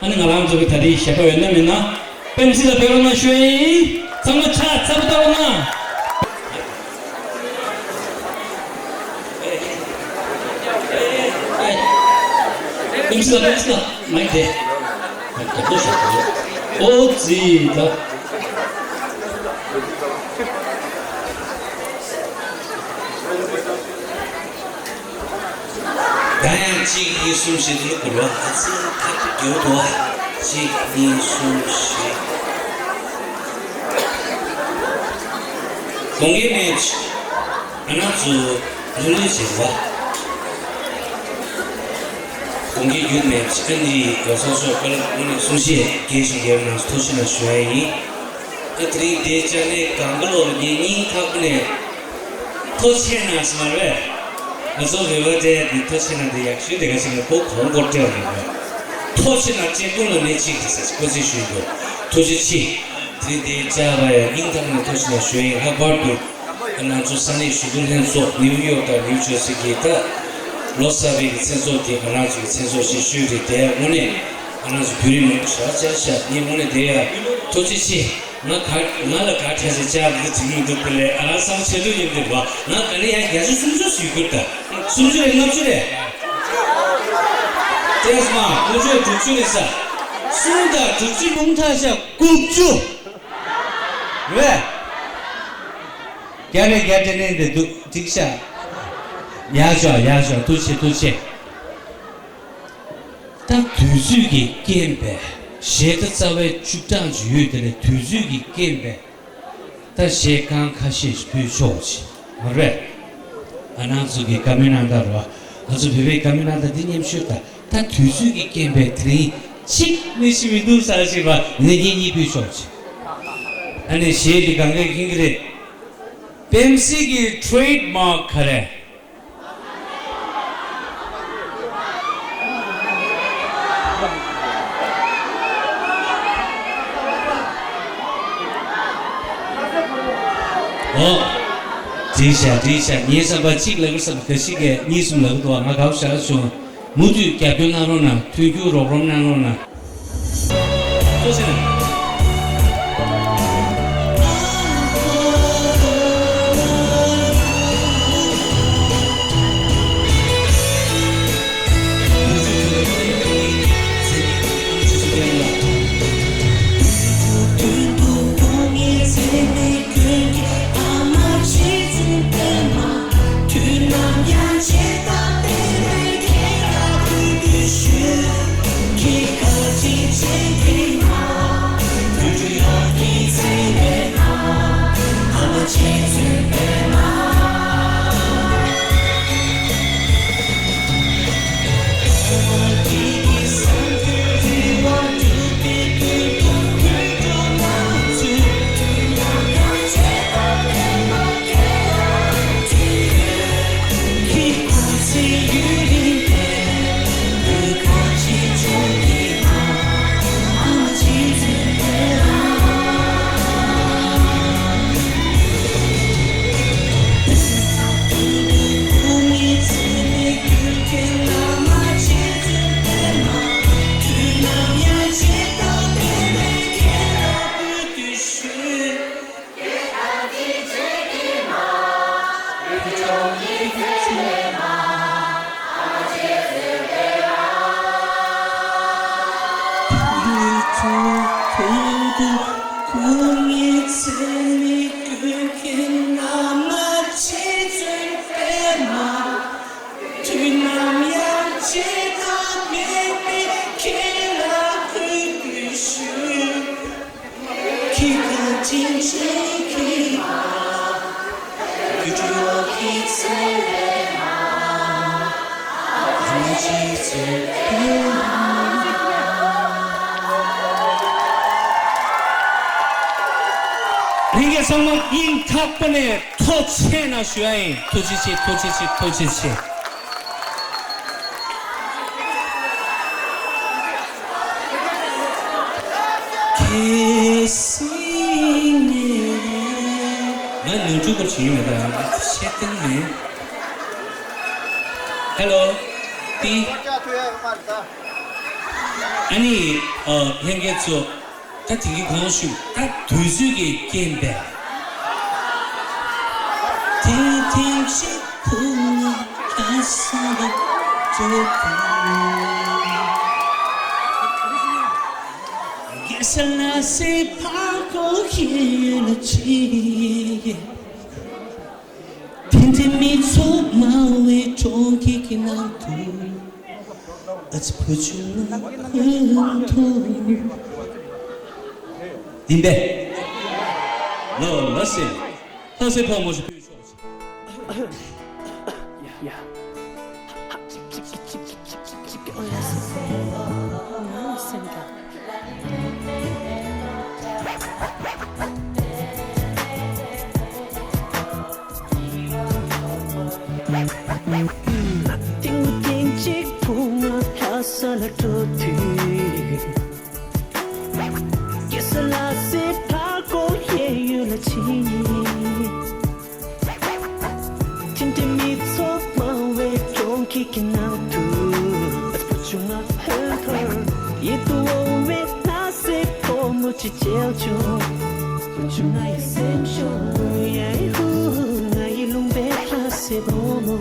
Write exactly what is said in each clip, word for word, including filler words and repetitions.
ཨ་ནི་ང་རང་ཚོ་གི་ད་རེས་ཞལ་པར་ཡོད་ན་མེད་ན། པེམ་སི་ལ་ཕེབས་རོགས་གནང་ཞུ་ཡ་ཡིན། ཚང་མ་ཕྱག་འཚལ་པོ་བཏང་རོགས་གནང་། པེམ་སི་ལ་པེམ་སི་ལ་མ་ཡིན་ཏེ། ཨོ་ཙི་ད། ཡང་ཡང་གཅིག་གཉིས་གསུམ་བཞི་དུ་བསྐུར་བ། ཨ་ཙི་ཁ་ཐུག་རྒྱུག་འདུག་ཨ། གཅིག་གཉིས་གསུམ་བཞི། དགོངས་འགལ་མེད། ང་རང་ཚོ་ལྷོད་ལྷོད་བྱེད་པ། དགོངས་འགལ་རྒྱུ་མེད། ཨ་ནི་ཡོད་ས་སོགས་བཀའ་སློབ་དངོས་གནས་གསུང་བཤད་རྒྱས་ཤིང་རྒྱས་པ་ནང་ཐུགས་ཆེ་ན་ཞུ་ཡ་ཡིན། ཨ་དེ་རིང་འདིའི་བཅར་གནས་གང་ག་ལོར་ངས་སྙིང་ཐག་པ་ནས་ཐུགས་ཆེ་ན་ཟེར་བ་རེད། ང་ཚོ་རེ་བ་དེ་འདི་ཐུགས་ཆེ་ན་འདི་ཡག་ཤོས་དེ་ག་ཞིག་ལ་གོ་གོང་གོ་སྤྲད་རེད། ཐུགས་ཆེ་ན་སྤྲད་དགོས་ལ་ནས་གཅིག་རེད་ཟེར་སྐུ་ཚེ་ཞུ་དགོས། ཐུགས་རྗེ་ཆེ། དེ་རིང་འདིའི་བཅར་བ་ཡང་སྙིང་ཐག་ནས་ཐུགས་ཆེ་ན་ཞུ་ཡིན། ལྷག་པར་དུ་ང་ཚོ་ས་གནས་ཞི་གྲོང་ལྷན་ཚོགས་ནིའུ་ཡོག་དང་ནིའུ་ཇར་སི་གི་ད་ལོ་གསར་པའི་མཚན་ཚོགས་དེ་ང་རང་ཚོའི་མཚན་ཚོགས་ཤིག་ཤོས་རེད། དེ་ཡང་དངོས་གནས་ང་རང་ཚོ་བོད་རིགས་མང་པོ་ཞེ་དྲག་བཅར་ཤག་ངས་དངོས་གནས་དེ་ཡང་ཐུགས་རྗེ་ཆེ། ང་ག་ང་ལ་ག་ཁྲལ་ཆེ་ཆག་གི་དྲིན་མི་འདུག་དེ་ལས་ཨ་རང་བསམ་ཆེ་དུ་ཡིན་འདུག་བ། ང་ག་ལེ་ཡ་བརྒྱ་ཆ་སུམ་ཅུ་ཞིག་ཡོད་ད། སུམ་ཅུ་རེད། ལྔ་བཅུ་རེད། ཏེས་མ་དགུ་བཅུ་དྲུག་ཅུ་རེད་ས། གསུམ་དང་དྲུག་ཅུ་ལུང་ཐག་ཤ་དགུ་བཅུ་རེད། བརྒྱ་རེད། བརྒྱ་དྲན་ནས་འདི་འདུག་འགྲིག་ཤག་ཡག་ཤོག་ཡག་ཤོག་ཐུགས་རྗེ་ཆེ། ཐུགས་རྗེ་ཆེ། ད་དུས་ཚོད་ཀྱི་རྐྱེན་པས་ཞལ་ཏ་རྩ་བའི་བཅུ་གྲངས་ཅིག་ཡོད། དེ་ནས་དུས་ཚོད་ཀྱི་རྐྱེན་པས་ད་ཞལ་རྐང་ཁ་ཤས་ཤིག་ཕུལ་ཆོག་ཅིག་མ་རེད། ཨ་ནང་ཚོ་གི་བཀའ་མོལ་གནང་དང་རོ། ང་ཚོ་བོད་པའི་བཀའ་མོལ་གནང་དང་འདི་མཉམ་ཞུགས་དང་། ད་དུས་ཚོད་ཀྱི་རྐྱེན་པས་དེ་རིང་གཅིག་ནི་ཞིག་མི་འདུག་ས་ཞིག་བ་ནི་ངེད་གཉིས་ཕུལ་ཆོག་ཅིག་ཨ་ནི་ཞལ་འདི་གང་གས་མཁྱེན་གི་རེད། པེམ་སི་གི་ཊི་རེཌ་མཱག་ག་རེ། ཨོ། འགྲིག་ཤག་འགྲིག་ཤག་ངའི་བསམ་པ་གཅིག་ལབ་ཀྱི་བསམ་ག་ཤི་གས་གཉིས་གསུམ་ལབ་ཀྱི་འདུག་ང་དགའ་པོ་ཞེ་དྲག་བྱུང་། མུ་མཐུད་རྒྱབ་སྐྱོར་གནང་རོགས་གནང་། མཐུན་འགྱུར་རོགས་རམ་གནང་རོགས་གནང་། ཐུགས་རྗེ་ཆེ། ལྷན་རྒྱས་ཚང་མ་སྙིང་ཐག་པ་ནས་ཐུགས་རྗེ་ཆེ་ཞུ་ཡ་ཡིན། ཐུགས་རྗེ་ཆེ། ཐུགས་རྗེ་ཆེ། ཐུགས་རྗེ་ཆེ། ང་ནོར་འཁྲུལ་སྐོར་བྱེད་ཡོད་མེད་ད་ཤེས་ཀྱི་མེད། ཧེ་ལོ། ཏི། ང་ལྕགས་ཐུག་ཡ་ཡོད་མ་རེད་ད། ཨ་ནི། ཨ། ལྷན་རྒྱས་ཚོ། ད་དེང་གི་གོང་ཞུས་ད་དུས་ཚོད་ཀྱི་རྐྱེན་པས། ཐེངས་ཐེངས་ཤིག་བུ་ང་ཁ་ས་ལ་འགྲོ་དུས། གེ་སར་ལྷ་སའི་ཕར་སྐོར་གཡས་གཡོན་ལ་ཕྱིན། དེ་འདྲའི་མི་ཚོགས་མང་བའི་གྲོང་ཁྱེར་གྱི་ནང་དུ། ཨ་ཙི་བུ་ཆུང་ལ་ཧོན་ཐོར། བདེན་པས། ལོ་ལ་སེ། ལྷ་སའི་ཕོ་མོ་ཞིག་ཕུལ་ཆོག་ཅིག་ཐེངས་མ་ཐེངས་གཅིག་བུ་ང་ལྷ་ས་ལ་འགྲོ་དུས། གེ་སར་ལྷ་སའི་ཕར་སྐོར་གཡས་གཡོན་ལ་ཕྱིན། དེ་འདྲའི་མི་ཚོགས་མང་བའི་གྲོང་ཁྱེར་གྱི་ནང་དུ། ཨ་ཙི་བུ་ཆུང་ང་ཧོན་ཐོར། ཡིད་དུ་འོང་བའི་ལྷ་སའི་ཕོ་མོ་ཅིག་མཇལ་བྱུང་། བུ་ཆུང་ང་ཡི་སེམས་ཤོར། ཡ་ཧུ། ང་ཡི་ལུང་པའི་ལྷ་སའི་ཕོ་མོ།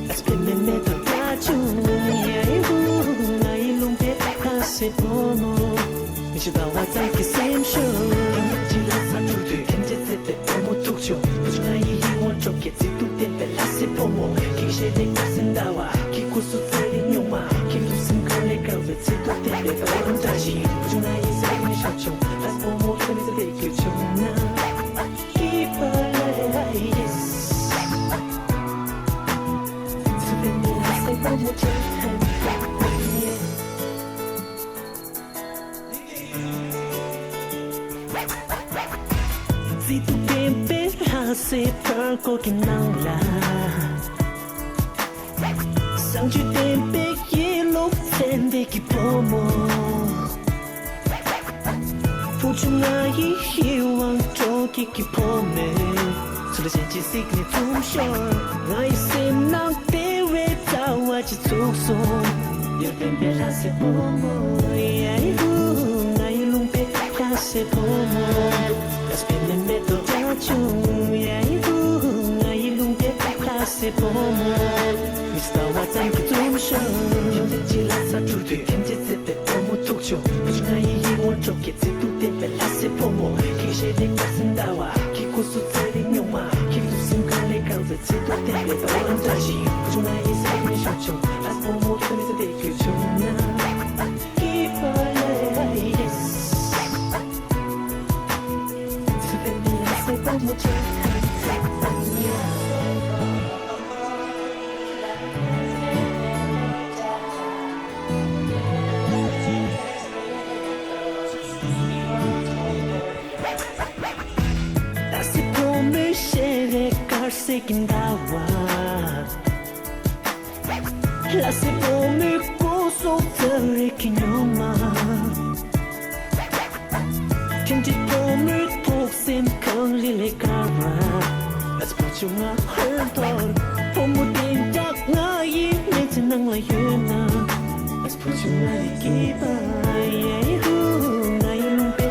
ཨ་ཙི་བུ་མེ་མེ་དང་འདྲ་བྱུང་། ཡ་ཧུ། ང་ཡི་ལུང་པའི་ལྷ་སའི་ཕོ་མོ། མི་ཤི་ཟླ་བ་ཙམ་གྱི་སེམས་ཤུགས། ཡང་ཅི་ལ་ས་འཁྲུག་དུས་ཐེམ་ཅེ་ཚེ་དེ་བུ་མོ་ཐུག་ཆོག་བུ་ཆུང་ང་ཡི་ཡིད་ངོ་འཕྲོག་གི་ཚིག་ཏུ་བསྟན་པའི་ལྷ་སའི་ཕོ་མོ། ཁྱེད་ཤེས་ནས་དཀར་སེང་ཟླ་བ། ཁྱེད་སྐུ་གཟུགས་ཚེ་རིང་སྨྱུག་མ། ཁྱེད་ཐུགས་སེམས་གངས་ལས་དཀར་བའི་ཚིག་ཏུ་བསྟན་པའི་ཀ་བ་རང་བཀྲ་ཤིས། བུ་ཆུང་ང་ཡི་སེམས་ནི་ཤོར་བྱུང་། ལྷ་སའི་ཕོ་མོ་ཁྱེད་མི་ཚེ་དེ་བསྐྱོད་བྱུང་ན། Keep on loving like this. ཚེ་རིང་ལྷ་སའི་ཕོ་མོ་ཁྱེད་ཧན་ཧན། ཚིག་ཏུ་བསྟན་པའི་ལྷ་སའི་ཕར་སྐོར་གྱི་ནང་ལ། བཟང་སྤྱོད་ལྡན་པའི་ཡིད་བློ་ཚད་ལྡན་གྱི་བུ་མོ། བུ་ཆུང་ང་ཡི་ཡིད་དབང་འཕྲོག་མཁན་གྱི་བུ་མོས། ཚུར་ལ་གཞན་གྱིས་གཟིགས་ནས་འཛུམ་ཤོར། ང་ཡི་སེམས་ནང་བདེ་བའི་ཟླ་བ་ཅིག་ཚུགས་སོང་། ཡར་ལྡན་པའི་ལྷ་སའི་བུ་མོ། ཡ་ཧུ། ང་ཡི་ལུང་པའི་ལྷ་སའི་བུ་མོ། ལྷ་སའི་མེ་མེ་ཏོག་འདྲ་བྱུང་། ཡ་ཧུ། ང་ཡི་ལུང་པའི་ལྷ་སའི་བུ་མོ། མི་ཚེ་ཟླ་བ་ཙམ་གྱི་འཛུམ་ཤོར། ཡང་ཅི་ལ་ས་འཁྲུག་དུས་ཐེམ་ཅེ་ཚེ་དེ་བུ་མོ་ཐུག་ཆོག་བུ་ཆུང་ང་ཡི་ཡིད་ངོ་འཕྲོག་གི་ཚིག་ཏུ་བསྟན་པའི་ལྷ་སའི་ཕོ་མོ། ཁྱེད་ཤེས་ནས་དཀར་སེང་ཟླ་བ། ཁྱེད་སྐུ་གཟུགས་ཚེ་རིང་སྨྱུག་མ། ཁྱེད་ཐུགས་སེམས་གངས་ལས་དཀར་བའི་ཚིག་ཏུ་བསྟན་པའི་ཀ་བ་རང་བཀྲ་ཤིས། བུ་ཆུང་ང་ཡི་སེམས་ནི་ཤོར་བྱུང་། ལྷ་སའི་ཕོ་མོ་ཁྱེད་མི་ཚེ་དེ་བསྐྱོད་བྱུང་ན། Keep on loving like this. ཚེ་རིང་ལྷ་སའི་ཕོ་མོ་ཁྱེད་ཧན་ཧན། ལྷ་སའི་བུ་མོའི་ཞལ་རས་དཀར་གསལ་གྱི་ཟླ་བ། ལྷ་སའི་བུ་མོའི་སྐུ་གཟུགས་ཚེ་རིང་གི་སྨྱུག་མ། དེ་འདྲའི་བུ་མོའི་ཐུགས་སེམས་གངས་རི་ལས་དཀར་བ། ཨ་ཙི་བུ་ཆུང་ང་ཧོན་ཐོར། བུ་མོ་དེ་འདྲ་ང་ཡི་མི་ཚེ་ནང་ལ་ཡོད་ན། ཨ་ཙི་བུ་ཆུང་ང་ཡི་སྐྱིད་པ། ཡ་ཧུ། ང་ཡི་ལུང་པའི།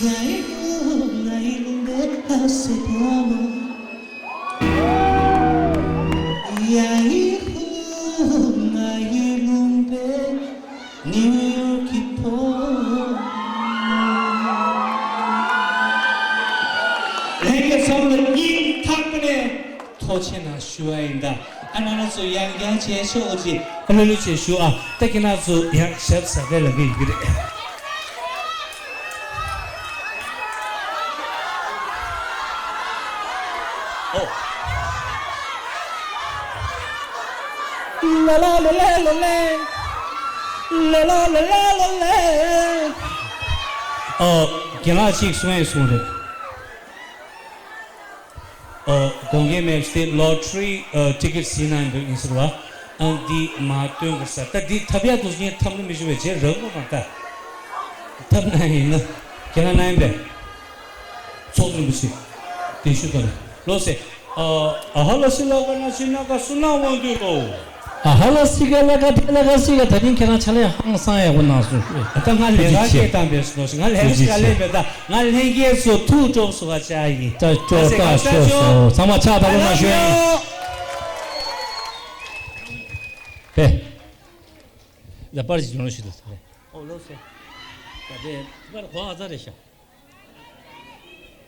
ཡ་ཧི་ཧུ། ང་ཡི་ལུང་པའི་ལྷ་སའི་བུ་མོ། ཡ་ཧི་ཧུ། ང་ཡི་ལུང་པའི་ནིའུ་ཡོག་གི་བུ་མོ། ལྷན་རྒྱས་ཚང་མ་ལ་སྙིང་ཐག་པ་ནས་ཐུགས་རྗེ་གནང་ཞུ་བ་ཡིན་ད། ཨ་ནི་ང་ཚོ་ཡང་བསྐྱར་བྱས་ཆོག་ཅིག་ཨ་ལོ་ལོ་བྱས་ཞུ་ཨ། ད་ཁྱེད་རང་ཚོ་ཡང་ཞབས་ཟ་ག་ལ་གི་ཡོད་ཀྱི་རེད། ཨོ། ལ་ལ་ལ་ལ་ལ་ལ། ལ་ལ་ལ་ལ་ལ་ལ། ཨོ། རྒན་ལགས་གཅིག་གསུང་ཡས་གསུང་རེད། ཨོ། དགོངས་འགལ་མེད་སྟེ་ལོ་ཊ་རི་ཨ་ཊི་ཀེ་ཊི་ཟིན་ན་འདོད་ཡིན་ཟེར་བ། ཨ་འདི་མ་སྟོན་གི་ས། ད་འདི་ཐབ་ཡ་དུ་ངས་ཐབ་ནི་མི་ཞུ་བའི་རྗེས་རག་མ་མ་ད། ཐབ་ན་ཡིན་ན། ཁྱེད་རང་ན་ཡིན་པས། ཚོགས་རིན་པོ་ཆེ། དེ་ཞུ་དང་ལོ་སེ། ཨ་ཧ་ལ་སི་ལ་ཀ་ན་ཤི་ན་ཀ་སུ་ན་ཝང་དུ་ཏོ། ཨ་ཧ་ལ་སི་ཀ་ལ་ཀ་ཏེ་ལ་ཀ་སི་ཀ། ད་ཐེངས་ཁྱེད་རང་ཕྱག་ལས་ཧང་སང་ཡག་པོ་གནང་སོང་། ད་ང་ལས་ཀ་སྐད་བཏང་པས་སོ་ཞིག་ང་ལས་ཀ་སྐད་ལས་མེད་ད། ང་ལྷན་རྒྱས་ཚོ་ཐུགས་སྤྲོ་སོ་ག་ཅག་ཡིན། ད་སྤྲོ་ད་ཤོ་སོ་ཚང་མ་ཕྱག་བརྡ་པོ་གནང་ཞུ་ཡིན། ཨེ། ལ་པར་ཅིག་འཇོན་ལོ་ཞུ་དུ་ཟེར། ཨོ་ལོ་སེ། ད་དེ་པར་གོ་ཨ་ཙ་རེ་ཤ།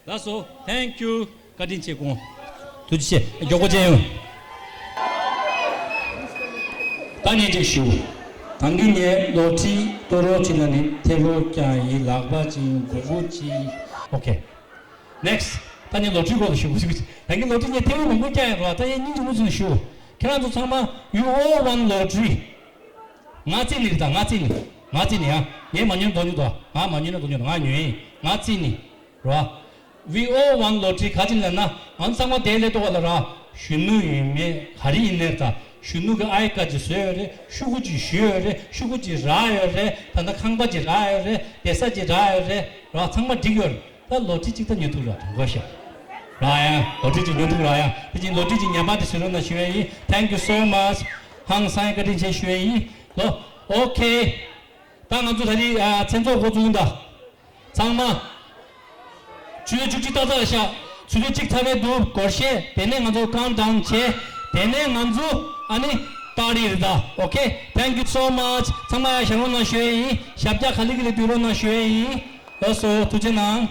ལགས་སོ། Thank you། བཀའ་དྲིན་ཆེ་ཁོང་། ཐུགས་རྗེ་ཆེ། མགྱོགས་པོ་ཅན་ཡོང་། ད་ནས་ཅིག་ཞུ། ད་གིན་ངས་ལོ་ཊི་ཏོ་རོ་ཅི་ན་ནི་ཐེ་རོ་ཀྱང་ཡི་ལག་པ་ཅིང་གུ་གུ་ཅི། Okay next། ད་ནི་ལོ་ཊི་གོ་ལ་ཞུ་གུ་ཞུ་གུ་ཅི། ད་གིན་ལོ་ཊི་ངས་ཐེ་རོ་མང་པོ་ཀྱང་ཡི་རོ། ད་ཡིན་སྙིང་རྗེ་མོ་ཚུན་ཞུ། ཁྱེད་རང་ཚོ་ཚང་མ། You all won lottery། ང་རྩིས་ནི་རེད་ད། ང་རྩིས་ནི། ང་རྩིས་ནི་ཡ། ངས་མ་ཉོན་དོ་ཉོ་དོ། ང་མ་ཉོན་ན་དོ་ཉོ་དོ། ང་ཉོན་ཡིན། ང་རྩིས་ནི། རོ། We all won lottery། ག་ཅི་ལབ་ན་ང་ཚང་མ་དེ་ལས་ཏོག་ལ་ར། གཞོན་ནུ་ཡིན་མེད་ག་རེ་ཡིན་ནའི་ད། གཞོན་ནུ་གི་ཨའི་ཀ་ཅིག་བཟོས་ཡོད་རེད། ཤུ་གུ་ཅིག་གཞོས་ཡོད་རེད། ཤུ་གུ་ཅིག་རག་ཡོད་རེད། ད་ལྟ་ཁང་པ་ཅིག་རག་ཡོད་རེད། བསྡད་ས་ཅིག་རག་ཡོད་རེད། ར་ཚང་མ་འགྲིག་ཡོད་རེད། ད་ལོ་ཊི་གཅིག་ད་ཉོ་ཐུབ་ར་དྲང་གོ་ཤ། ར་ཡ། ལོ་ཊི་གཅིག་ཉོ་ཐུབ་ར་ཡ། དེ་བཞིན་ལོ་ཊི་གཅིག་ཉམས་པ་དེ་བཟོས་རོགས་གནང་ཞུ་ཡ་ཡིན། Thank you so much། ཧང་སང་བཀའ་དྲིན་ཆེ་ཞུ་ཡ་ཡིན། ལོ། Okay། ད་ང་ཚོ་ད་རེས་ཨ་མཚན་ཚོགས་འགོ་བཙུགས་ད། ཚང་མ། ཆུ་ཚོད་བཅུ་གཅིག་ཏག་ཏག་ཤག་ཆུ་ཚོད་གཅིག་ཚར་བའི་འདུག་སྒོར་གཞས། དེ་ནས་ང་ཚོ་countdown་བྱས། དེ་ནས་ང་ཚོ་ཨ་ནི་ཏག་རེད་ད། Okay thank you so much། ཚང་མ་ཡ་ཞབས་རོགས་གནང་ཞུ་ཡ་ཡིན། ཞབས་བཀྱག་ག་ལེ་ག་ལེ་སྡུད་རོགས་གནང་ཞུ་ཡ་ཡིན། ལགས་སོ། ཐུགས་རྗེ་གནང་།